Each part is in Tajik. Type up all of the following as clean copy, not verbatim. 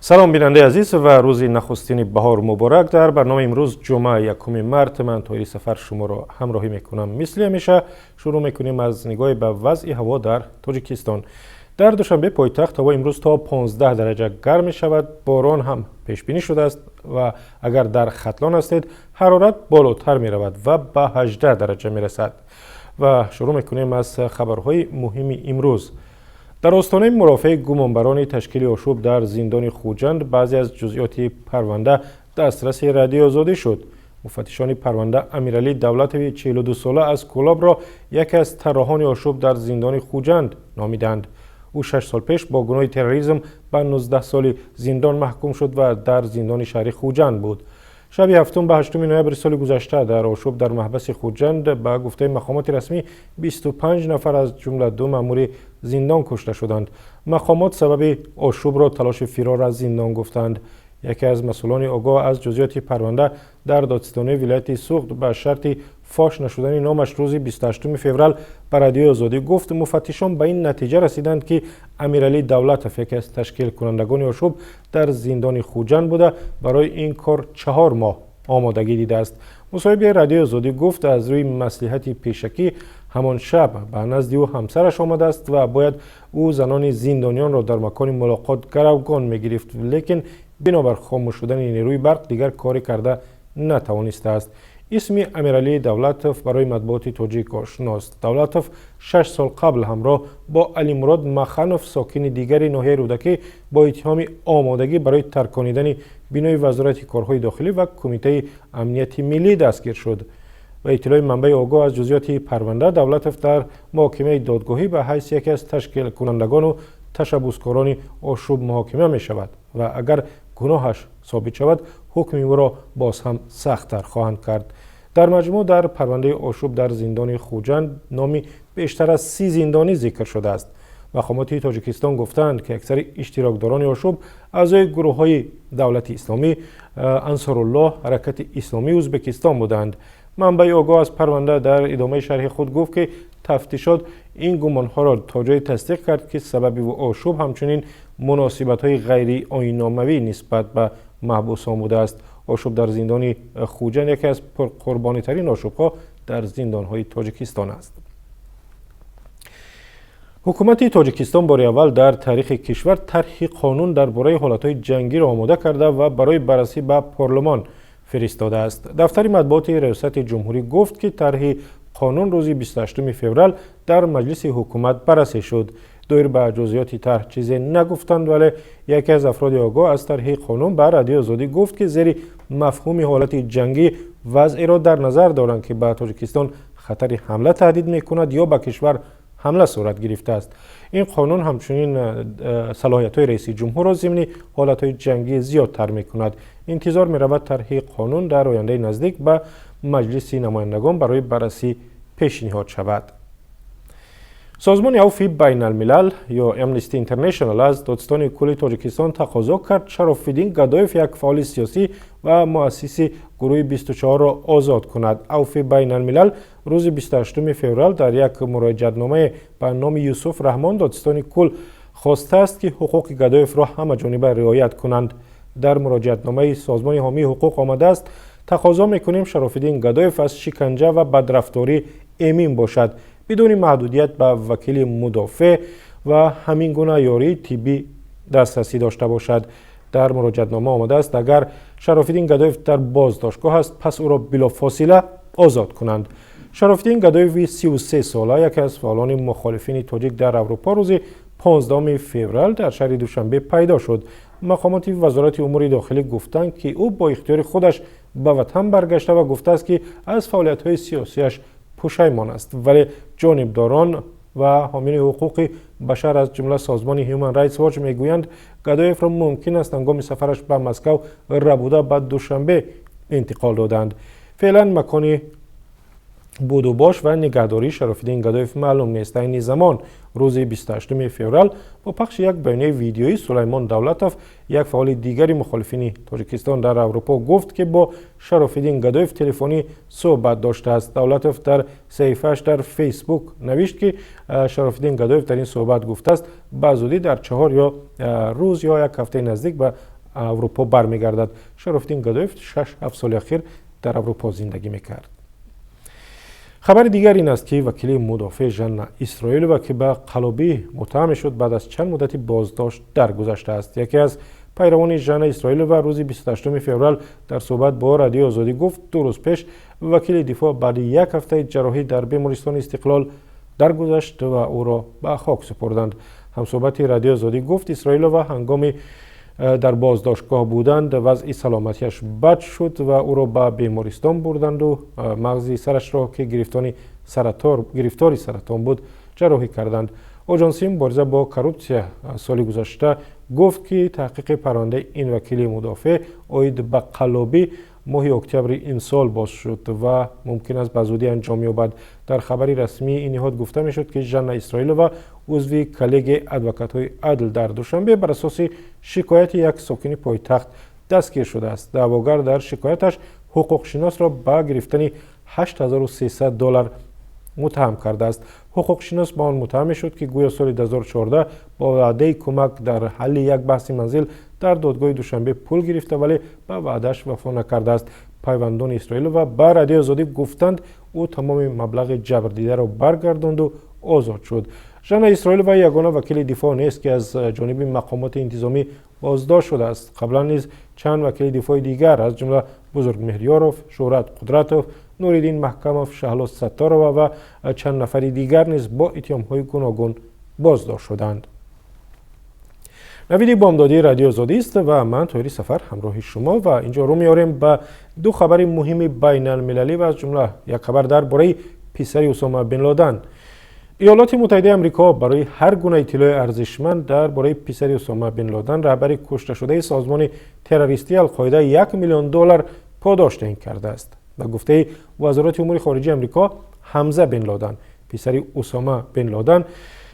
Салом, бинандаи азиз, ва рӯзи нахустини баҳор муборак. Дар барномаи имрӯз, ҷумъа, 1 март, ман Тоҳири Сафар шуморо ҳамроҳӣ мекунам. Мисли ҳамеша шурӯъ мекунем аз нигоҳе ба вазъи ҳаво дар Тоҷикистон. Дар Душанбе, пойтахт, ҳаво имрӯз то 15 дараҷа гарм мешавад, борон ҳам пешбинӣ шудааст ва агар дар Хатлон ҳастед, ҳарорат болотар меравад ва ба 18 дараҷа мерасад. Ва шурӯъ мекунем аз хабарҳои муҳими имрӯз. Дар остонаи мурофиаи гумонбарони ташкили ошӯб дар зиндони Хуҷанд баъзе аз ҷузъиёти парванда дастраси Радиои Озодӣ шуд. Муфаттишони парванда Амиралӣ Давлатови 42сола аз Кӯлобро яке аз тарроҳони ошӯб дар зиндони Хуҷанд номиданд. Ӯ 6 сол пеш бо гуноҳи терроризм ба 19 соли зиндон маҳкум шуд ва дар зиндони шаҳри Хуҷанд буд. Шаби 7 ба 8 ноябри соли гузашта дар ошӯб дар маҳбаси Хуҷанд, ба гуфтаи мақомоти расмӣ, 25 нафар, аз ҷумла ду маъмури зиндон, кушта шуданд. Мақомот сабаби ошӯбро талоши фирор аз зиндон гуфтанд. Яке аз масъулони огоҳ аз ҷузъиёти парванда дар додситонии вилояти Суғд ба шарти фош нашудани номаш рӯзи 28 феврал ба Радиои Озодӣ гуфт, муфаттишон ба ин натиҷа расиданд, ки Амиралӣ Давлатов яке аз ташкилкунандагони ошӯб дар зиндони Хуҷанд буда, барои ин кор 4 моҳ омодагӣ дидааст. Мусоҳиби Радиои Озодӣ гуфт, аз рӯи маслиҳати пешакӣ ҳамон шаб ба назди ӯ ҳамсараш омадааст ва бояд ӯ занони зиндониёнро дар макони мулоқот гаравгон мегирифт, лекин бинобар хомӯш шудани нерӯи барқ дигар коре карда натавонистааст. Исми Амиралӣ Давлатов барои матбуоти тоҷик ошност. Давлатов 6 сол қабл ҳамроҳ бо Алимурод Маханов, сокини дигари ноҳияи Рӯдакӣ, бо иттиҳоми омодагӣ барои тарконидани бинои Вазорати корҳои дохилӣ ва Кумитаи амнияти миллӣ дастгир шуд. Ба иттилои манбаи огоҳ аз ҷузъиёти парванда, Давлатов дар муҳокимаи додгоҳӣ ба ҳайси яке аз ташкилкунандагону ташаббускорони ошӯб муҳокима мешавад ва агар гуноҳаш собит шавад, ҳукми ӯро боз ҳам сахттар хоҳанд кард. Дар маҷмӯъ дар парвандаи ошӯб дар зиндони Хуҷанд номи бештар аз 30 зиндонӣ зикр шудааст. Мақомоти Тоҷикистон гуфтаанд, ки аксари иштирокдорони ошӯб аъзои гурӯҳҳои Давлати Исломӣ, Ансоруллоҳ, Ҳаракати Исломии Ӯзбекистон буданд. Манбаи огоҳ аз парванда дар идомаи шарҳи худ гуфт, ки тафтишот ин гумонҳоро то ҷое тасдиқ кард, ки сабаби ошӯб ҳамчунин муносибатҳои ғайриоинномавӣ нисбат ба маҳбусон будааст. Ошӯб дар зиндони Хуҷанд яке аз пурқурбонитарин ошӯбҳо дар зиндонҳои Тоҷикистон аст. Ҳукумати Тоҷикистон бори аввал дар таърихи кишвар тарҳи қонун дар бораи ҳолатҳои ҷангиро омода карда ва барои баррасӣ ба парлумон фиристодааст. Дафтари матбуоти Риёсати Ҷумҳурӣ гуфт, ки тарҳи қонун рӯзи 28 феврал дар маҷлиси ҳукумат баррасӣ шуд. Доир ба ҷузъиёти тарҳ чизе нагуфтанд, вале яке аз афроди огоҳ аз тарҳи қонун ба Радиои Озодӣ гуфт, ки зери мафҳуми ҳолати ҷангӣ вазъеро дар назар доранд, ки ба Тоҷикистон хатари ҳамла таҳдид мекунад ё ба кишвар ҳамла сурат гирифтааст. Ин қонун ҳамчунин салоҳиятҳои раиси ҷумҳурро зимни ҳолатҳои ҷангӣ зиёдтар мекунад. Интизор меравад, тарҳи қонун дар ояндаи наздик ба Маҷлиси намояндагон барои баррасӣ пешниҳод шавад. Созмони Авфи байналмилал ё Amnesty International аз Додситони кулли Тоҷикистон тақозо кард Шарофиддин Гадоев, як фаъоли сиёсӣ ва муассиси гурӯҳи 24-ро озод кунад. Авфи байналмилал рӯзи 28 феврал дар як муроҷиатномае ба номи Юсуф Раҳмон, додситони кул, хостааст, ки ҳуқуқи Гадоевро ҳамаҷониба риоят кунанд. Дар муроҷиатномаи созмони ҳомии ҳуқуқ омадааст: «Тақозо мекунем, Шарофиддин Гадоев аз шиканҷа ва бадрафторӣ эмин бошад, бидуни маҳдудият ба вакили мудофеъ ва ҳамин гуна ёрии тиббӣ дастрасӣ дошта бошад». Дар муроҷиатнома омадааст, агар Шарофиддин Гадоев дар боздоштгоҳ аст, пас ӯро билофосила озод кунанд. Шарофиддин Гадоеви 33 сола, яке аз фаъолони мухолифини тоҷик дар Аврупо, рӯзи 15 феврал дар шаҳри Душанбе пайдо шуд. Мақомоти Вазорати умури дохилӣ гуфтанд, ки ӯ бо ихтиёри худаш ба ватан баргашта ва гуфтааст, ки аз фаъолиятҳои сиёсиаш пушаймон аст. Вале ҷонибдорон ва ҳомиёни ҳуқуқи башар, аз ҷумла созмони Human Rights Watch, мегӯянд, Гадоевро мумкин аст ҳангоми сафараш ба Москав рабуда ба Душанбе интиқол доданд. Феълан макони Будубош ва нигаҳдории Шарофиддин Гадоев маълум нест. Айни замон, рӯзи 28 феврал, бо пахши як баёнияи видеоӣ Сулаймон Давлатов, як фаъоли дигари мухолифини Тоҷикистон дар Аврупо, гуфт, ки бо Шарофиддин Гадоев телефонӣ суҳбат доштааст. Давлатов дар саҳифааш дар Фейсбук навишт, ки Шарофиддин Гадоев дар ин суҳбат гуфтааст, ба зудӣ дар 4 ё рӯз ё як ҳафтаи наздик ба Аврупо бармегардад. Шарофиддин Гадоев 6-7 соли ахир дар Аврупо зиндагӣ мекард. Хабари дигар ин аст, ки вакили мудофеъ Жанна Исроилова, ки ба қаллобӣ муттаҳам мешуд, баъд аз чанд муддати боздошт даргузаштааст. Яке аз пайравони Жанна Исроилова рӯзи 28 феврал дар суҳбат бо Радиои Озодӣ гуфт, 2 рӯз пеш вакили дифоъ баъди як ҳафтаи ҷарроҳӣ дар бемористони Истиқлол даргузашт ва ӯро ба хок супурданд. Ҳамсӯҳбати Радиои Озодӣ гуфт, Исроилова ҳангоми дар боздоштгоҳ буданд, вазъи саломатиаш бад шуд ва ӯро ба бемористон бурданду мағзи сарашро, ки гирифтори саратон буд, ҷарроҳӣ карданд. Оҷонсии мубориза бо коррупсия соли гузашта гуфт, ки таҳқиқи парвандаи ин вакили мудофеъ оид ба қаллобӣ моҳи октябри имсол боз шуд ва мумкин аст ба зудӣ анҷом ёбад. Дар хабари расмии ин ниҳод гуфта мешуд, ки Жанна Исроилова, узви коллегияи адвокатҳои адл дар Душанбе, бар асоси шикояти як сокини пойтахт дастгир шудааст. Даъвогар дар шикояташ ҳуқуқшиносро ба гирифтани 8300 доллар муттаҳам кардааст. Ҳуқуқшинос ба он муттаҳам мешуд, ки гӯё соли 2014 бо ваъдаи кӯмак дар ҳалли як баҳси манзил дар додгоҳи Душанбе пул гирифта, вале ба ваъдааш вафо накардааст. Пайвандони Исроилова ба Радиои Озодӣ гуфтанд, ӯ тамоми маблағи ҷабрдидаро баргардонду озод шуд. Жанна Исроилова ягона вакили дифоъ нест, ки аз ҷониби мақомоти интизомӣ боздошт шудааст. Қаблан низ чанд вакили дифои дигар, аз ҷумла Бузургмеҳрёров, Шӯҳрат Қудратов, Нуриддин Маҳкамов, Шаҳло Сатторова ва чанд нафари дигар низ бо иттиҳомҳои гуногун боздошт шуданд. Навиди бомдодии Радио Озодист ва ман, Тоҳири Сафар, ҳамроҳи шумо, ва инҷо рӯ меорем ба ду хабари муҳими байналмилалӣ ва аз ҷумла як хабар дар бораи писари Усома бин Лодан. Иёлоти Муттаҳидаи Амрико барои ҳар гуна иттилои арзишманд дар бораи писари Усома бин Лодан, раҳбари кушташудаи созмони террористии Алқоида, 1 миллион доллар подош таъин кардааст. Ба гуфтаи Вазорати умури хориҷии Амрико, Ҳамза бин Лодан, писари Усома бин Лодан,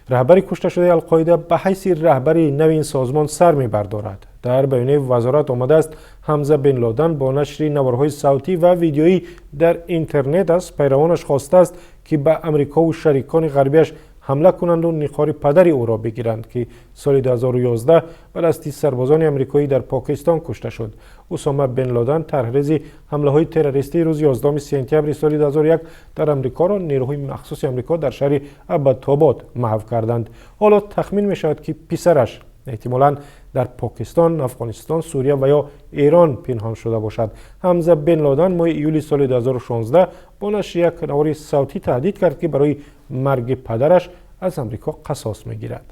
раҳбари кушташудаи Алқоида, ба ҳайси раҳбари нави ин созмон сар мебардорад. Дар баёнияи вазорат омадааст, Ҳамза бин Лодан бо нашри наворҳои савтӣ ва видеоӣ дар интернет аз пайравонаш хостааст, ки ба Амрикову шарикони ғарбиаш ҳамла кунанду ниқори падари ӯро бигиранд, ки соли 2011 ба дасти сарбозони амрикоӣ дар Покистон кушта шуд. Усома бен Лодан тарҳрези ҳамлаҳои террористии рӯзи 11 сентябри соли 2001 дар Амрикоро нерӯҳои махсуси Амрико дар шаҳри Абботобод маҳв карданд. Ҳоло тахмин мешавад, ки писараш эҳтимолан дар Покистон, Афғонистон, Сурия ва ё Эрон пинҳон шуда бошад. Ҳамза бен Лодан моҳи июли соли 2016 бо нашри як навори савтӣ таҳдид кард, ки барои марги падараш аз Амрико қасос мегирад.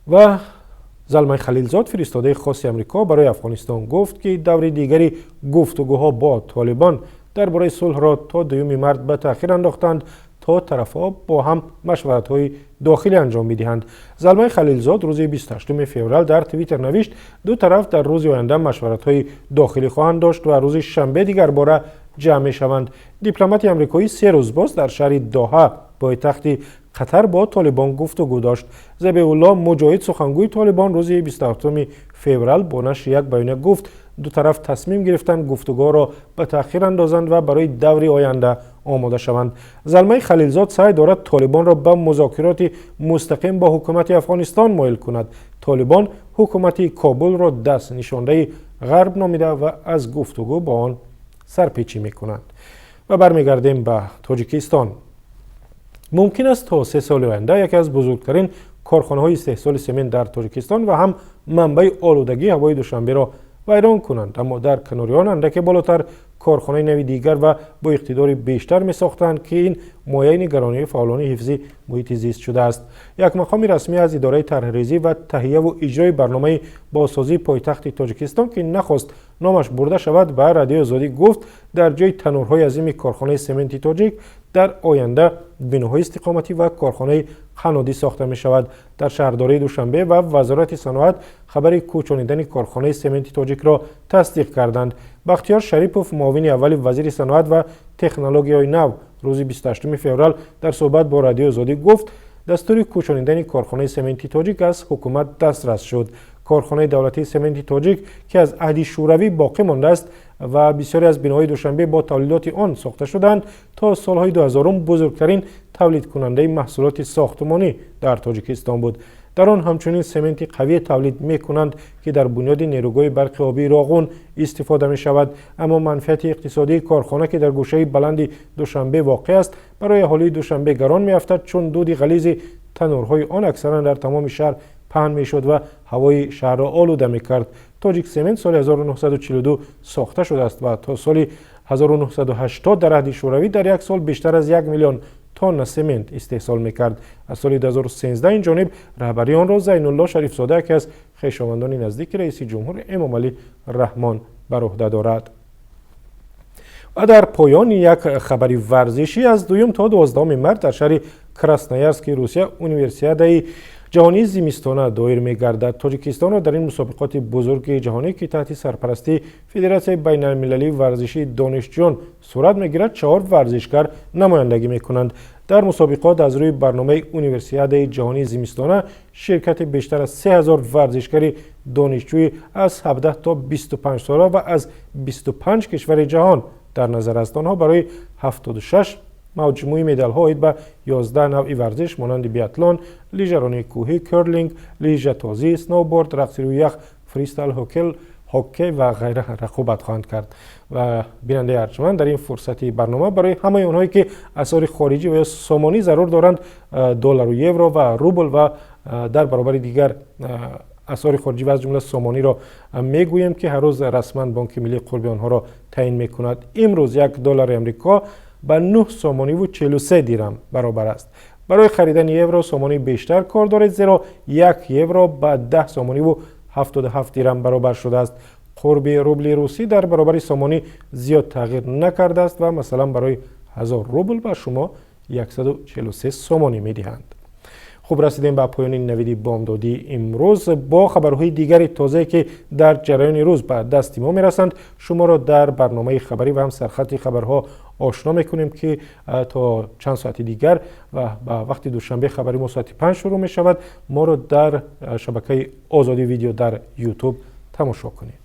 Ва Залмай Халилзод, фиристодаи хоси Амрико барои Афғонистон, гуфт, ки даври дигари гуфтугӯҳо бо Толибон дар бораи сулҳро то 2 март ба таъхир андохтанд, то тарафҳо бо ҳам машваратҳои дохилӣ анҷом бидиҳанд. Залмай Халилзод рӯзи 28 феврал дар Твиттер навишт, ду тараф дар рӯзи оянда машваратҳои дохилӣ хоҳанд дошт ва рӯзи шанбе дигарбора ҷамъ мешаванд. Дипломати амрикоӣ 3 рӯз боз дар шаҳри Доҳа, пойтахти Қатар, бо Толибон гуфтугӯ дошт. Забеулло Муҷоҳид, сухангӯи Толибон, рӯзи 27 феврал бо нашри як баёния гуфт, ду тараф тасмим гирифтанд гуфтугӯҳоро ба таъхир андозанд ва барои даври оянда омода шаванд. Залмаи Халилзод саъй дорад Толибонро ба музокироти мустақим бо ҳукумати Афғонистон моил кунад. Толибон ҳукумати Кобулро даст нишондаи Ғарб номида ва аз гуфтугӯ бо он сарпечӣ мекунанд. Ва бармегардем ба Тоҷикистон. Мумкин аст, то 3 соли оянда яке аз бузургтарин корхонаҳои истеҳсоли семент дар Тоҷикистон ва ҳам манбаи олудагии ҳавои Душанберо вайрон кунанд. Аммо дар канори он, андаке болотар, корхонаи нави дигар ва бо иқтидори бештар месохтанд, ки ин мояи нигаронии фаъолони ҳифзи муҳити зист шудааст. Як мақоми расмӣ аз идораи тарҳрезӣ ва таҳияву иҷрои барномаи бозсозии пойтахти Тоҷикистон, ки нахост номаш бурда шавад, ба Радиои Озодӣ гуфт, дар ҷои танурҳои азими корхонаи сементи тоҷик Дар оянда биноҳои истиқоматӣ ва корхонаи қаннодӣ сохта мешавад. Дар шаҳрдории Душанбе ва Вазорати саноат хабари кӯчонидани корхонаи Сементи Тоҷикро тасдиқ карданд. Бахтиёр Шарипов, муовини аввали вазири саноат ва технологияҳои нав, рӯзи 28 феврал дар суҳбат бо Радиои Озодӣ гуфт, дастури кӯчонидани корхонаи Сементи Тоҷик аз ҳукумат дастрас шуд. Корхонаи давлатии Сементи Тоҷик, ки аз аҳди Шӯравӣ боқӣ мондааст ва бисёре аз биноҳои Душанбе бо тавлидоти он сохта шудаанд, то солҳои 2000 бузургтарин тавлидкунандаи маҳсулоти сохтмонӣ дар Тоҷикистон буд. Дар он ҳамчунин сементи қавие тавлид мекунанд, ки дар бунёди нерӯгоҳи барқи обии Роғун истифода мешавад. Аммо манфиати иқтисодии корхона, ки дар гӯшаи баланди Душанбе воқеъ аст, барои аҳолии Душанбе гарон меафтад, чун дуди ғализи танӯрҳои он аксаран дар тамоми шаҳр паҳн мешуд ва ҳавои шаҳрро олуда мекард. Тоҷик Семент соли 1942 сохта шудааст ва то соли 1980 дар аҳди Шӯравӣ дар як сол бештар аз 1 миллион тонна семент истеҳсол мекард. Аз соли 2013 ин ҷониб раҳбарии онро Зайнулло Шарифзода, яке аз хешовандони наздики раиси ҷумҳур Эмомалӣ Раҳмон, бар уҳда дорад. Ва дар поёни як хабари варзишӣ: аз 2 то 12 март дар шаҳри Красноярски Русия Универсиадаи ҷаҳонии зимистона доир мегардад. Тоҷикистонро дар ин мусобиқоти бузурги ҷаҳонӣ, ки таҳти сарпарастии Федератсияи байналмилалии варзишии донишҷӯён сурат мегирад, чаҳор варзишгар намояндагӣ мекунанд. Дар мусобиқот аз рӯи барномаи Универсиадаи ҷаҳонии зимистона ширкати бештар аз 3000 варзишгари донишҷӯӣ аз 17 то 25 сола ва аз 25 кишвари ҷаҳон дар назар аст. Онҳо барои 76 маҷмӯи медалҳо оид ба 11 навъи варзиш, монанди биатлон, лижаронии кӯҳӣ, керлинг, лижатозӣ, сноуборд, рақси рӯи ях, фристайл, хоккей ва ғайра рақобат хоҳанд кард. Ва бинандаи арҷманд, дар ин фурсати барнома барои ҳамаи онҳое, ки асъори хориҷӣ ва ё сомонӣ зарур доранд, доллару евро ва рубл ва дар баробари дигар асъори хориҷӣ ва аз ҷумла сомониро мегӯем, ки ҳар рӯз расман Бонки Миллӣ қурби онҳоро таъин мекунад. Имрӯз 1 доллари Амрико ба 9 сомониву 43 дирам баробар аст. Барои харидани евро сомонӣ бештар кор доред, зеро 1 евро ба 10 сомониву 77 дирам баробар шудааст. Қурби рубли русӣ дар баробари сомонӣ зиёд тағйир накардааст ва масалан барои 1000 рубл ба шумо 143 сомонӣ медиҳанд. Хуб, расидем ба поёни навиди бомдодии имрӯз. Бо хабарҳои дигари тозае, ки дар ҷараёни рӯз ба дасти мо мерасанд, шуморо дар барномаи хабарӣ ва ҳам сархати хабарҳо ошно мекунем, ки то чанд соати дигар ва ба вақти Душанбе хабари мо соати 5 шурӯъ мешавад. Моро дар шабакаи Озодӣ Видео дар Ютуб тамошо кунед.